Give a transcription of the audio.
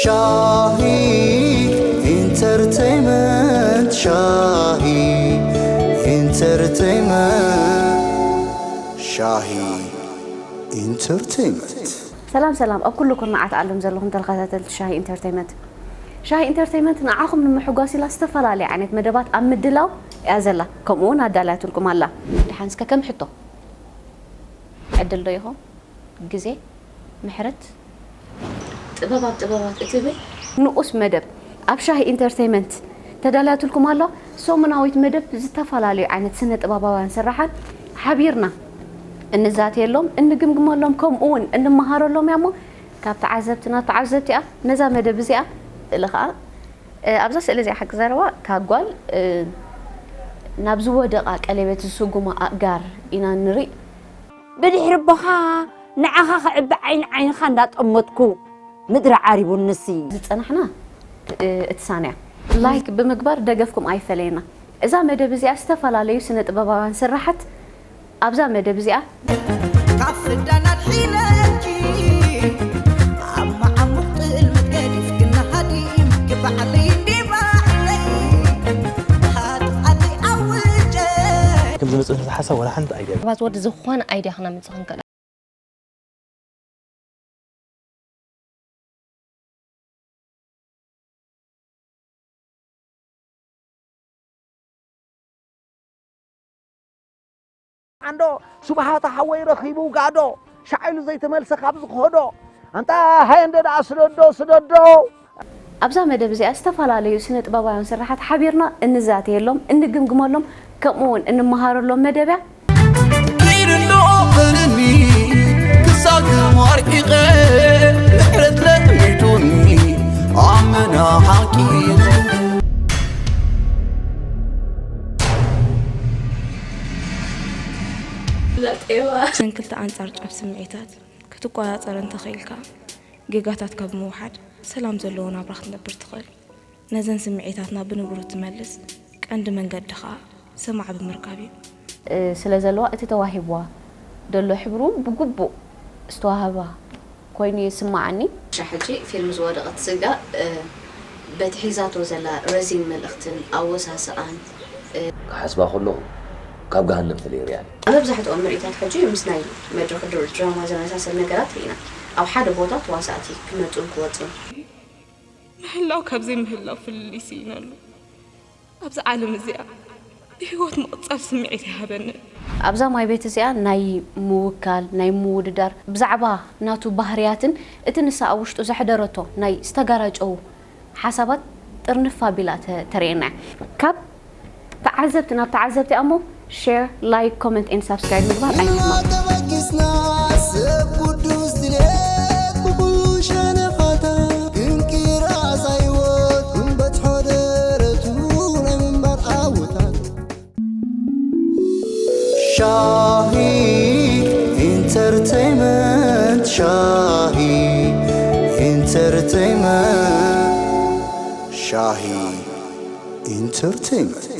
ሻሂ ኢንተርቴይመንት፣ ሻሂ ኢንተርቴይመንት፣ ሻሂ ኢንተርቴይመንት። ሰላም ሰላም፣ ኣብ ኩሉ ኩርናዓት ዓለም ዘለኹም ተኸታተልቲ ሻሂ ኢንተርቴይመንት። ሻሂ ኢንተርቴይመንት ንዓኹም ንምሕጓስ ኢላ ዝተፈላለየ ዓይነት መደባት ኣብ ምድላው እያ ዘላ፣ ከምኡ እውን ኣዳልያትልኩም ኣላ። ደሓን እስከ ከም ሕቶ ዕድል ዶ ይኾን? ግዜ፣ ምሕረት፣ ጥበብ ኣብ ጥበባት እትብል ንኡስ መደብ ኣብ ሻሂ ኢንተርቴይመንት ተዳልያትልኩም ኣሎ። ሰሙናዊት መደብ ዝተፈላለዩ ዓይነት ስነ ጥበባውያን ስራሓት ሓቢርና እንዛተየሎም፣ እንግምግመሎም፣ ከምኡ እውን እንመሃረሎም እያ። እሞ ካብ ተዓዘብቲ ናብ ተዓዘብቲ እያ ነዛ መደብ እዚኣ እለ ከዓ፣ እ፣ ኣብዛ ስእሊ እዚኣ ሓቂ ዘረባ ካብ ጓል፣ እ፣ ናብ ዝወደቓ ቀሌበት ዝስጉማ ኣእጋር ኢና ንርኢ። ብድሕሪ ኣቦኻ ንዓኻ ክዕቢ ዓይኒ ዓይንኻ እንዳጠመትኩ ምድሪ ዓሪቡ ንሲ። ዝጸናሕና፣ እ፣ እትሳንያ ላይክ ብምግባር ደገፍኩም ኣይፈለየና። እዛ መደብ እዚኣ ዝተፈላለዩ ስነ ጥበባውያን ስራሓት ኣብዛ መደብ እዚኣ ካብ ፍዳን ኣድሒነኪ ኣብ መዓሙቕ ጥልመት ገዲፍክና ሃዲምኪ ባዕለይ እንዲ ባዕለይ ሃጥቓለይ ኣውጀ። ከም ዝመጽእ ሓሳብ ወላ ሓንቲ ኣይድያ። ሰባት ወዲ ዝኾነ ኣይድያ ክነምጽእ ክንክእል። ኣንዶ ስብሃት ሓወይ ረኺቡ ጋዶ ሻዕ ኢሉ ዘይተመልሰ ካብ ዝኸዶ ኣንታ ሃይ እንደ ደኣ ስደዶ ስደዶ። ኣብዛ መደብ እዚኣ ዝተፈላለዩ ስነ ጥበባውያን ስራሓት ሓቢርና እንዛተየሎም፣ እንግምግመሎም፣ ከምኡ እውን እንመሃረሎም መደብ እያ። ኪድ እንዶ በለኒ ክሳግም ኣርሒቐ ምሕረት ለሚዱኒ ኣመና ሓቂ። እዘን ክልተ ኣንጻር ጫፍ ስምዒታት ክትቆጻጸረን ተኽኢልካ፣ ጌጋታትካ ብምውሓድ ሰላም ዘለዎ ናብራ ክትነብር ትኽእል። ነዘን ስምዒታትና ብንቡር እትመልስ ቀንዲ መንገዲ ኸኣ ሰማዒ ብምርካብ እዩ። እ፣ ስለ ዘለዋ እቲ ተዋሂብዋ ደሎ ሕብሩ ብግቡእ ዝተዋህባ ኮይኑ ይስምዓኒ። ሕጂ ፊልም ዝወደቐት ስጋ፣ እ፣ በቲ ሒዛቶ ዘላ ረዚን መልእኽትን ኣወሳስኣን፣ እ፣ ክሓስባ ከለኹ ካብ ገሃነም ፈለየ ይርእያ። ኣብ መብዛሕትኦም ምርኢታት ሕጂ ምስ ናይ መድረኽ ድር-፣ ድራማ ዝመሳሰል ነገራት ርኢና። ኣብ ሓደ ቦታ ተዋሳእቲ ክመጹን ክወጹን። ምህላው ካብ ዘይምህላው ፍልልይ ስኢነሉ። ኣብዚ ዓለም እዚኣ ብህይወት ምቕጻል ስምዒት ይሃበኒ። ኣብዛ ማይ ቤት እዚኣ ናይ ምውካል፣ ናይ ምውድዳር፣ ብዛዕባ ናቱ ባህርያትን እቲ ንሳ ኣብ ውሽጡ ዘሕደረቶ ናይ ዝተጋራጨዉ ሓሳባት ጥርንፍ ኣቢላ ተ-፣ ተርእየና እያ። ካብ ተዓዘብቲ ናብ ተዓዘብቲ እሞ ሼር፣ ላይክ፣ ኮመንት ኤንድ ሳብስክራይብ ምግባር ኣይንሕመቕ። ተበጊስና ሰብ ቅዱስ ድሌት ብኹሉ ሸነኻታት ክንቅይራ ሳይወት ክንበጽሖ ደረቱ ናይ ምንባር ዓወታት። ሻሂ ኢንተርቴይመንት፣ ሻሂ ኢንተርቴይመንት፣ ሻሂ ኢንተርቴይመንት።